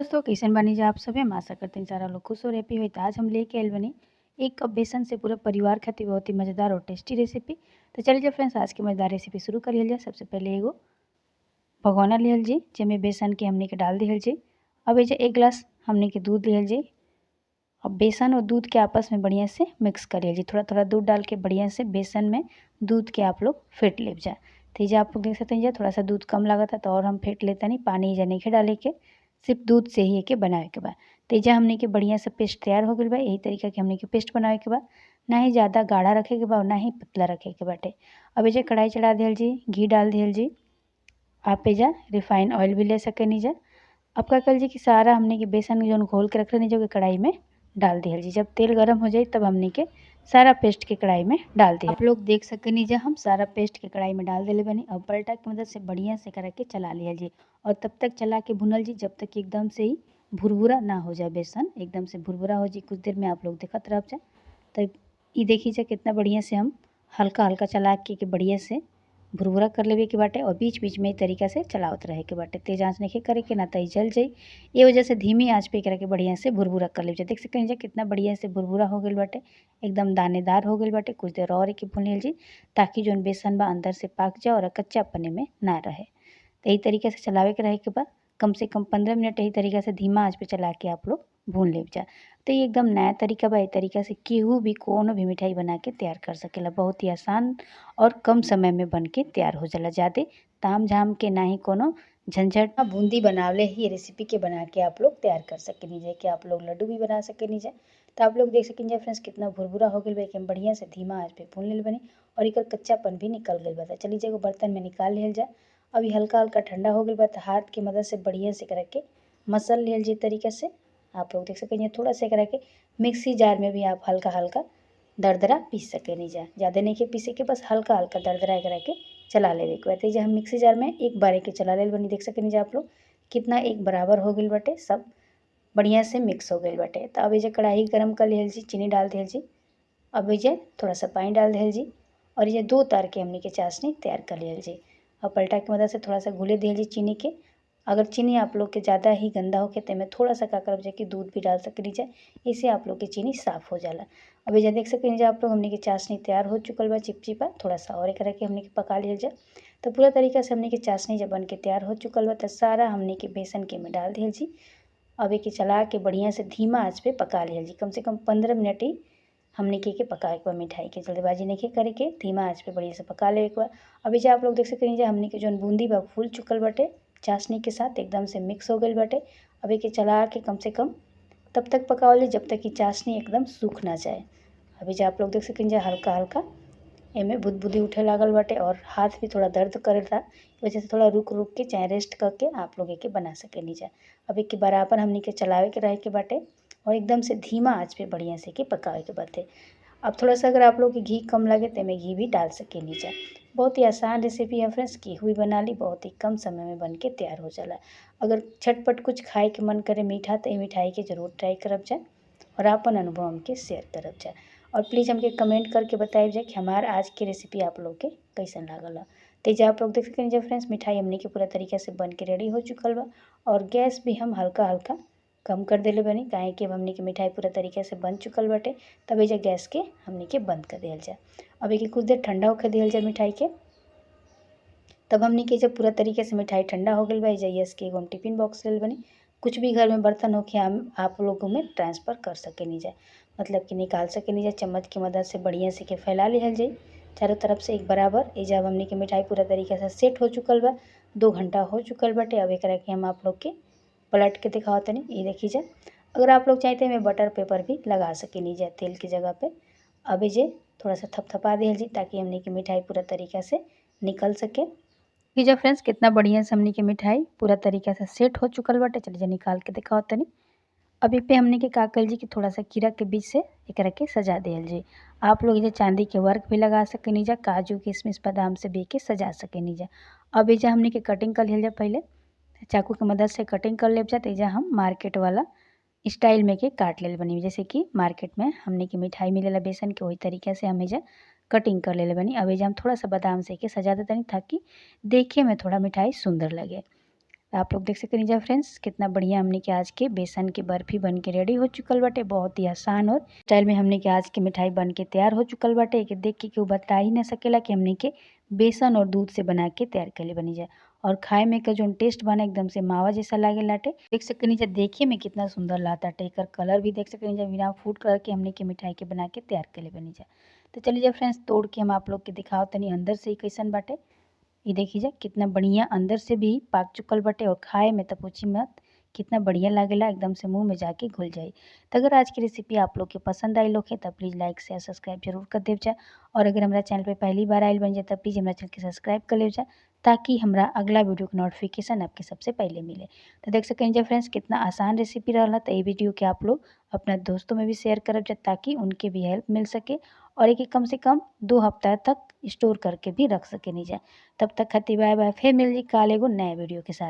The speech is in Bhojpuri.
दोस्तों कैसन बानी जा आप सभे। हम आशा करते हैं सारा लोग खुश और हैप्पी होई। तो आज हम लेके आइल बनी एक कप बेसन से पूरा परिवार खातिर बहुत ही मज़ेदार और टेस्टी रेसिपी। तो चलिए जाए फ्रेंड्स, आज की मज़ेदार रेसिपी शुरू कर लिहल जाए। सबसे पहले एगो भगोना लिहल जी, जिसमें बेसन के हमने के डाल दिहल जी। अब एजे एक गिलास हमने के दूध लिहल जी। अब बेसन और दूध के आपस में बढ़िया से मिक्स कर लिहल जी। थोड़ा थोड़ा दूध डाल के बढ़िया से बेसन में दूध के आप लोग फेंट ले जा। तो एजे आप लोग देख सकते हैं थोड़ा सा दूध कम लगा था तो और हम फेंट लेते नहीं, पानी एजा नहीं डाले के, सिर्फ दूध से ही एके बनावे के बा। तो एजा हमने के बढ़िया से पेस्ट तैयार हो गइल बा। यही तरीका के हमने के पेस्ट बनावे के बा, ना ही ज़्यादा गाढ़ा रखे के बा और ना ही पतला रखे के बाटे। अब एजा कढ़ाई चढ़ा दिहल जी, घी डाल दिहल जी। आप एजा रिफाइन ऑयल भी ले सकेनी जा। अब का कल जी कि सारा हमने के बेसन जौन घोल के रख लेनी जो कढ़ाई में डाल दिहल जी। जब तेल गर्म हो जाए तब हमने के सारा पेस्ट के कढ़ाई में डाल दिया। आप लोग देख सकेनी जा हम सारा पेस्ट के कढ़ाई में डाल दिले बनी। अब पलटा की मदद से बढ़िया से करा के चला लिया जी और तब तक चला के भुनल जी जब तक एकदम से ही भुरभुरा ना हो जाए, बेसन एकदम से भुरभुरा हो जी। कुछ देर में आप लोग देखत रह जा। तब ये देखी जा कितना बढ़िया से हम हल्का हल्का चला के बढ़िया से भुरभुरा कर लेवे के बाटे और बीच बीच में तरीका से चलावत रहे के बाटे। तेज आंच नहीं करे के ना तो जल जाई, ये वजह से धीमी आंच पे एकरा के बढ़िया से भुरभुरा कर लेवे। देख सकें जा कितना बढ़िया से भुरभुरा हो गइल बाटे, एकदम दानेदार हो गइल बाटे। कुछ देर और एके भून लेल जी ताकि जौन बेसन बा अंदर से पाक जाए और कच्चापने में ना रहे। तो यही तरीके से चलावे के रहे के बा कम से कम 15 मिनट यही तरीका से धीमा आँच पे चला के आप लोग भून ले जा। तो ये एकदम नया तरीका बा। ये तरीका से केहू भी कोनो भी मिठाई बना के तैयार कर सकेला। बहुत ही आसान और कम समय में बन के तैयार हो जाला। ज़्यादा ताम झाम के ना ही कोनो झंझट बूंदी बनावले ही रेसिपी के बना के आप लोग तैयार कर सकेनी जा, कि आप लोग लड्डू भी बना सकेनी जा। तो आप लोग देख सकेनी जा फ्रेंड्स कितना भुरभुरा हो गइल बा। एकदम बढ़िया से धीमा आँच पे भून लेल बनी और एकर कच्चापन भी निकल गइल बा। चलिए एगो बर्तन में निकाल लिहल जा। अभी हल्का हल्का ठंडा हो गइल बा तो हाथ के मदद से बढ़िया से एकरा के मसल लिहल जी तरीका से। आप लोग देख सकें थोड़ा सा एकरा के मिक्सी जार में भी आप हल्का हल्का दरदरा पीस सकेनी जा। ज़्यादा नहीं के पीसे के, बस हल्का हल्का दरदरा एकरा के चला लेवे के बाटे। हम मिक्सी जार में एक बार के चला लेल बनी, देख सकेनी जा आप लोग कितना एक बराबर हो गइल बाटे, सब बढ़िया से मिक्स हो गइल बाटे। तो अब एजे कढ़ाई गरम कर लिहल जी, चीनी डाल दिहल जी। अब एजे थोड़ा सा पानी डाल दिहल जी और ये 2 तार के हमनी के चाशनी तैयार कर लिहल जी। और पलटा की मदद से थोड़ा सा घुले दिहल जी चीनी के। अगर चीनी आप लोग के ज़्यादा ही गंदा हो के तो में थोड़ा सा का करब जाए कि दूध भी डाल सकेनी जाए, इससे आप लोग के चीनी साफ़ हो जाला। अब ये देख सकेनी जा आप लोग हमने के चाशनी तैयार हो चुकल बा चिपचिपा। थोड़ा सा और एकरा के हमने के पका लिहल जाए। तो पूरा तरीका से हमने के चाशनी जब बन के तैयार हो चुकल बा तो सारा हमने के बेसन के में डाल दिहल जी। अब एके चला के बढ़िया से धीमा आँच पे पका लिहल जी। कम से कम 15 मिनट ही हमने के पकाए के बा मिठाई के। जल्दबाजी नहीं करे के, धीमा आँच पे बढ़िया से पका लेवे के बा। अभी जो आप लोग देख सकेनी जा हमने के जौन बूंदी बा फूल चुकल बाटे, चाशनी के साथ एकदम से मिक्स हो गइल बाटे। अब एके चला के कम से कम तब तक पकावल जब तक कि चाशनी एकदम सूख ना जाए। अभी जो आप लोग देख सकें जा हल्का हल्का एमे बुदबुदी उठे लागल बाटे और हाथ भी थोड़ा दर्द करेला, वजह से थोड़ा रुक रुक के चाहे रेस्ट करके आप लोग एके बना सकेनी जा। अब एके बराबर हमनी के चलावे के रहे के बाटे और एकदम से धीमा आँच पे बढ़िया से के पकावे के बाटे। अब थोड़ा सा अगर आप लोग के घी कम लगे तो एमे घी भी डाल सकेनी जा। बहुत ही आसान रेसिपी है फ्रेंड्स, केहू भी बना ली, बहुत ही कम समय में बन के तैयार हो जाला। अगर झटपट कुछ खाए के मन करे मीठा तो ये मिठाई के ज़रूर ट्राई करब जाए और अपन अनुभव हमके शेयर करब जाए। और प्लीज़ हमके कमेंट करके बताइब जाए कि हमार आज के रेसिपी आप लोग के कैसन लागल। तो जे आप लोग देख सकें जा फ्रेंड्स मिठाई हमने के पूरा तरीका से बन के रेडी हो चुकल बा और गैस भी हम हल्का हल्का कम कर देले बनी, काहे कि अब हमने के मिठाई पूरा तरीके से बन चुकल बाटे। तब एजा गैस के हमने के बंद कर दिहल जाए। अब एके कुछ देर ठंडा होके दिहल जाए मिठाई के। तब हमने के जब पूरा तरीके से मिठाई ठंडा हो गइल बा, एजा यस के एगो हम टिफिन बॉक्स लेल बनी। कुछ भी घर में बर्तन होके हम आप लोगों में ट्रांसफ़र कर सकेनी जाए, मतलब कि निकाल सकेनी जाए। चम्मच की मदद से बढ़िया से के फैला लिहल जाए चारों तरफ से एक बराबर। एजा अब हमने के मिठाई पूरा तरीके से सेट हो चुकल बा, 2 घंटा हो चुकल बाटे। अब एकरा के हम आप लोग के पलट के दिखाओ तनी, ये देखी जाए। अगर आप लोग चाहते हैं बटर पेपर भी लगा सकेनी जाए तेल की जगह पे। अब जे थोड़ा सा थपथपा दिहल जी ताकि हमने की मिठाई पूरा तरीका से निकल सके। ये जो फ्रेंड्स कितना बढ़िया से हमने की मिठाई पूरा तरीका से सेट हो चुकल बाटे। चलिए जा निकाल के दिखाओ तनी। अभी पे हमने के का कल जी कि थोड़ा सा कीड़ा के बीच से एकरा के सजा दिहल जी। आप लोग इसे चांदी के वर्क भी लगा सकेनी जा, काजू किशमिश बादाम से भी के सजा सकेनी जा। अब एजा हमने के कटिंग कर लिहल जा, पहले चाकू के मदद से कटिंग कर लेब जा। तो एजा हम मार्केट वाला स्टाइल में के काट लेल बनी, जैसे कि मार्केट में हमने के मिठाई मिलेला बेसन के, वही तरीका से हम एजा कटिंग कर लेले बनी। अब एजा हम थोड़ा सा बादाम से के सजा देतनी ताकि देखे में थोड़ा मिठाई सुंदर लगे। तो आप लोग देख सकेनी जा फ्रेंड्स कितना बढ़िया हमने के आज के बेसन के बर्फ़ी बन के रेडी हो चुकल बाटे। बहुत ही आसान और स्टाइल में हमने के आज के मिठाई बन के तैयार हो चुकल बाटे। एके देख के केहू बता ही ना सकेला कि हमने के बेसन और दूध से बना के तैयार कइले बनी जा। और खाए में एकर जौन टेस्ट बना एकदम से मावा जैसा लागे लाटे। देख सकेनी जा देखे में कितना सुंदर लागताटे। एकर कलर भी देख सकेनी जा, बिना फूड कलर के हमने के मिठाई के बना के तैयार कइले बनी जा। तो चलिए जा फ्रेंड्स तोड़ के हम आप लोग के दिखाओ तनी अंदर से ही कैसन बाटे। ये देखी जा कितना बढ़िया अंदर से भी पाक चुकल बाटे और खाए में तो पूछी मत कितना बढ़िया लागेला, एकदम से मुंह में जाके घुल जाई। तो अगर आज की रेसिपी आप लोग के पसंद आई लोग है तो प्लीज़ लाइक शेयर सब्सक्राइब जरूर कर देव जा। और अगर हमारा चैनल पे पहली बार आयल बन जाए तो प्लीज़ हमारा चैनल के सब्सक्राइब कर ले जा ताकि हमारा अगला वीडियो के नोटिफिकेशन आपके सबसे पहले मिले। तो देख सकें जा फ्रेंड्स कितना आसान रेसिपी रहा। तो ये वीडियो के आप लोग अपना दोस्तों में भी शेयर करब जा ताकि उनके भी हेल्प मिल सके और एक कम से कम 2 हफ्ता तक स्टोर करके भी रख सके नहीं जाए। तब तक खातिर बाय बाय, फिर मिल जी काल एगो नया वीडियो के साथ।